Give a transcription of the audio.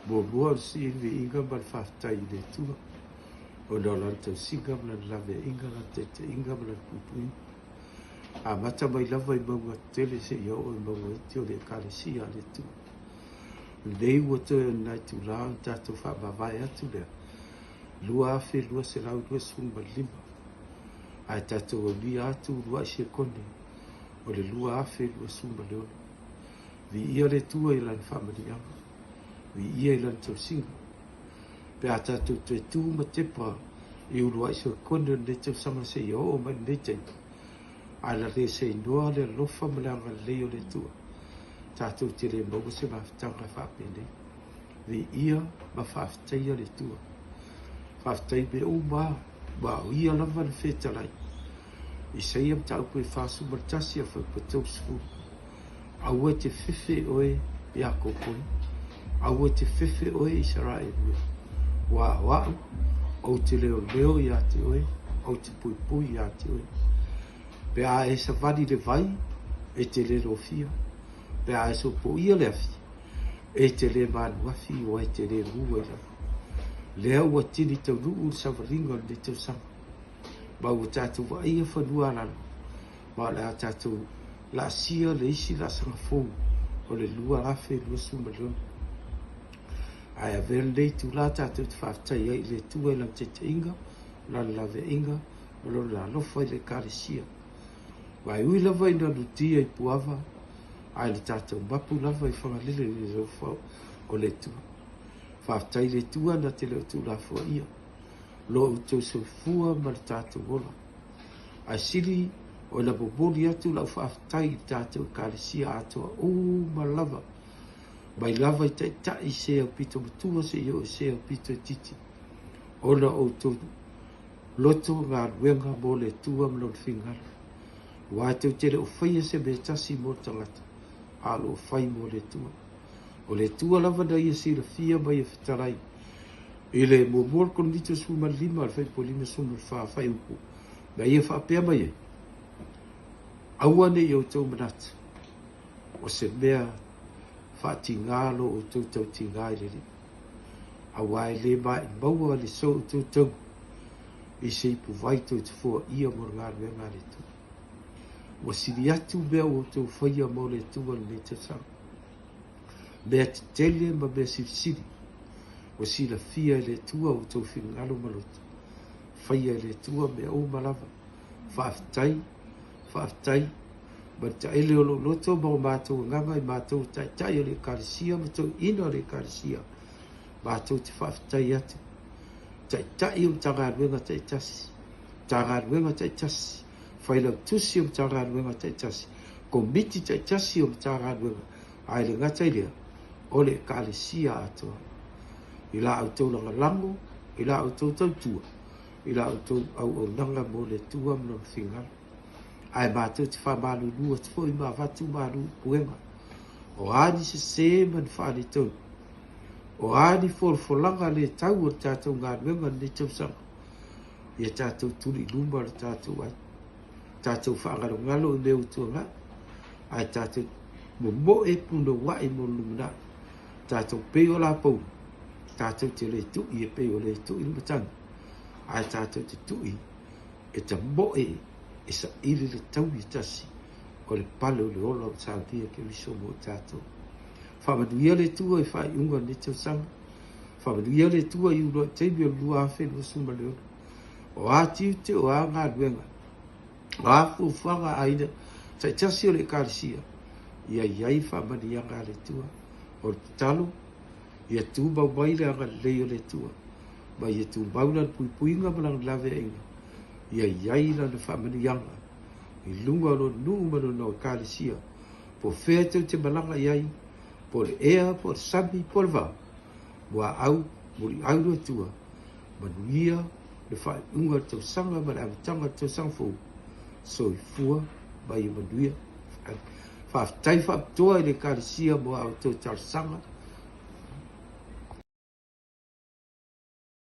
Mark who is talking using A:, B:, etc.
A: Muamua o le sii le viiga ma le faafetai i le Atua, ona o Lana tausiga ma Lana laveaiga, Lana taitaiga ma Lana puipuiga. Amata mai lava i mauga tetele seia oo i mauga iti o le Ekalesia a le Atua. Lenei ua toe o ni nai itula ona tatou faamavae atu lea, 2225, ae tatou aulia atu uluai sekone o le 2026. Viia le Atua i Lana faamanuiaga, viia i Lana tausiga. Pe a tatou toe tu ma tepa i uluai sekone o lenei tausaga seia oo mai i lenei taimi, ae na le seinoa le alofa ma le agalelei o le Atua, tatou te le maua se mafutaga faapenei. Viia ma faafetaia le Atua. Faafetai i mea uma lava, aua o Ia lava na fetalai. Isaia mataupu e 41 afuaiupu e 30. Aua e te fefe oe Iakopo e, aua e te fefe oe Isaraelu e, aua o au ou te leoleo ia te oe, ou te puipui ia te oe. Pe a e savali i le vai, e te le lofia, pe a e sopoia le afi, e te le manuafi, aua e te le mu ai lava. Lea ua tini taunuu le savaliga o lenei tausaga, ma ua tatou vaaia fanua a lalo, ma o le a tatou laasia le isi laasaga fou o le 2026. Ae avea lenei itula tatou te faafetai ai i le Atua i Lana taitaiga, Lana laveaiga ma Lona alofa i le Ekalesia. Aua e ui lava ina lutia i Puava, ae na tatou mapu lava i Fagalele i le alofa o le Atua. Faafetai i le Atua na te le o tuulafoaia lo outou soifua ma le tatou ola. Ae sili ona momoli atu lau faafetai i le tatou Ekalesia atoa uma lava, mai lava i taitai i se aupito matua seia oo i se aupito itiiti, ona o outou loto galuega mo le Atua ma Lona finagalo. Aua tou te le o faia se mea e tasi mo le tagata, a o lo o fai mo le Atua. O le Atua lava na Ia silafia ma Ia fetalai i le muamua o le Korinito 15, le fuaiupu 54 fuaiupu, na Ia faapea mai ai, Aua ne i outou manatu o se mea faatiga lo outou tautiga i le Alii, aua e le maimauina le so outou taugi i se ipuvai tou te foaia mo le galuega a le Atua. Ua sili atu mea ua outou faia mo le Atua i lenei tausaga, mea tetele ma mea silisili, ua silafia e le Atua outou finagalo ma loto, faia e le Atua mea uma lava. Faafetai, faafetai, ma le taele o lou loto ma o matou agaga i matou o taitai o le Ekalesia ma toeaiina o le Ekalesia, matou te faafetai atu. Taitai o Matagaluega taitasi, Matagaluega taitasi, Failautusi o Matagaluega taitasi, Komiti taitasi o Matagaluega, ae le gata i lea, o le Ekalesia atoa. I la outou lagolago, i la outou tautua, i la outou auaunaga mo le Atua ma Lona finagalo. Ae matou te faamalulu atu foi ma avatu malu i puega, o a ni sese ma ni faaletonu, o a ni folafolaga le tau o le tatou galuega i lenei tausaga, ia tatou tuli i luma lo tatou ai, tatou faagalogalo i mea ua tuanai, ae tatou momoe punouai mo le lumanai, tatou pei o lapouli, tatou te le tui e pei o le tui le matagi, ae tatou te tui e tamoe e saili le taui e tasi o le pale o le ola o saunia Keriso mo tatou. Faamanuia le Atua i faaiuga o lenei tausaga. Faamanuia le Atua i uluai taimi o le 2026. O a tiute, o a galuega, o a fuafuaga a aiga taitasi o le Ekalesia, ia i ai faamanuiaga a le Atua. O le tatalo, ia tumau mai le agalelei o le Atua, ma ia tumau lana puipuiga ma lana laveaiga, ia i ai lana faamanuiaga i luga o lona nuu ma lona Ekalesia, po o fea tou te malaga i ai, po o le ea, po o le sami, po o le vao, muaau, muliau le Atua, manuia le faaiuga o le tausaga ma le amataga o le tausaga fou. Soifua ma ia manuia. Faafetai faapitoa i le Ekalesia mo a outou talosaga.